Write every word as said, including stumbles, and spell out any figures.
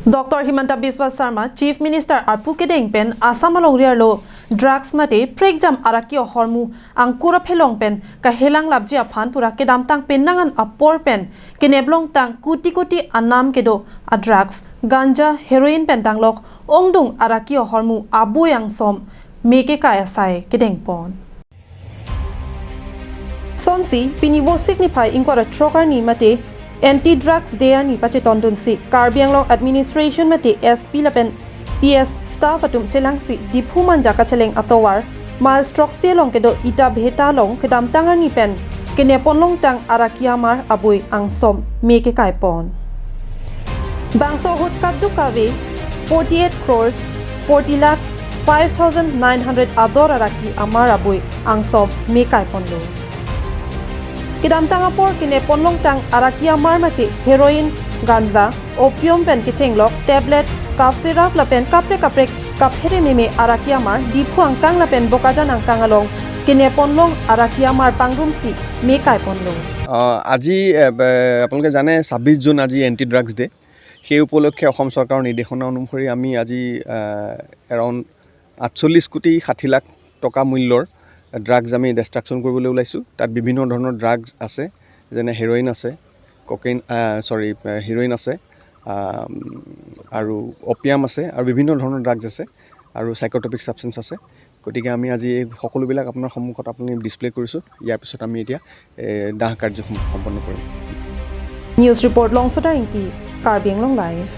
Doctor Himanta Biswa Sarma, Chief Minister arpu kedeng pen Assam alongri arlo drugs mate prekjam araki ahormu angkur aphelong pen kahelang lapji aphan pura kedamtang penang an apor pen kenep longtang kuti kuti anam kedo a drugs, ganja, heroin pen danglok ongdung araki ahormu abui angsom me kekai asai kedengpon. Sonsi, pini Vosik niphai ingkoi ra throk arni mate Anti Drugs Day arni pachetondunsi Karbi Anglong Administration mate S P lapen P S staff atum chelangsi Diphu Manja kacheleng atovar mile throksi along kedo Ita Bheta along kedamtang arni pen kenepon longtang araki amar abui angsom me kekaipon. Bangso ahut kadokave forty-eight crores forty lakhs five thousand nine hundred ador araki amar abui angsom me kaiponlo. Kedamtang apor kenepon longtang araki amar mate heroin, ganja, opium pen kechenglok, tablet, cough syrup lapen kaprek kaprek kaphere meme araki amar Diphu angkang lapen Bokajan angkang along kenepon long araki amar pangrumsi me kaiponlo. আহ, আজি এ, বে- আপোনালোকে জানে ছাব্বিছ জুন আজি anti drugs day. সেই উপলক্ষে অসম চৰকাৰৰ নিৰ্দেশনা অনুসৰি আমি আজি এৰাউণ্ড আঠচল্লিছ কোটি ষাঠি লাখ টকা মূল্যৰ ড্ৰাগছ আমি ডিষ্ট্ৰাকশ্যন কৰিবলৈ ওলাইছোঁ। তাত বিভিন্ন ধৰণৰ ড্ৰাগছ আছে, যেনে হেৰইন আছে, ককেইন, চৰি, হেৰইন আছে, আহ, আৰু অপিয়াম আছে আৰু বিভিন্ন ধৰণৰ ড্ৰাগছ আছে আৰু চাইক'ট্ৰপিক ছাবষ্টেঞ্চ আছে। গতিকে আমি আজি এই সকলোবিলাক আপোনাৰ সন্মুখত আপুনি ডিছপ্লে কৰিছোঁ। ইয়াৰ পিছত আমি এতিয়া এ, দাহ কাৰ্য সম- সম্পন্ন কৰিম। News report, Longsota Ingti, Karbi Anglong Live.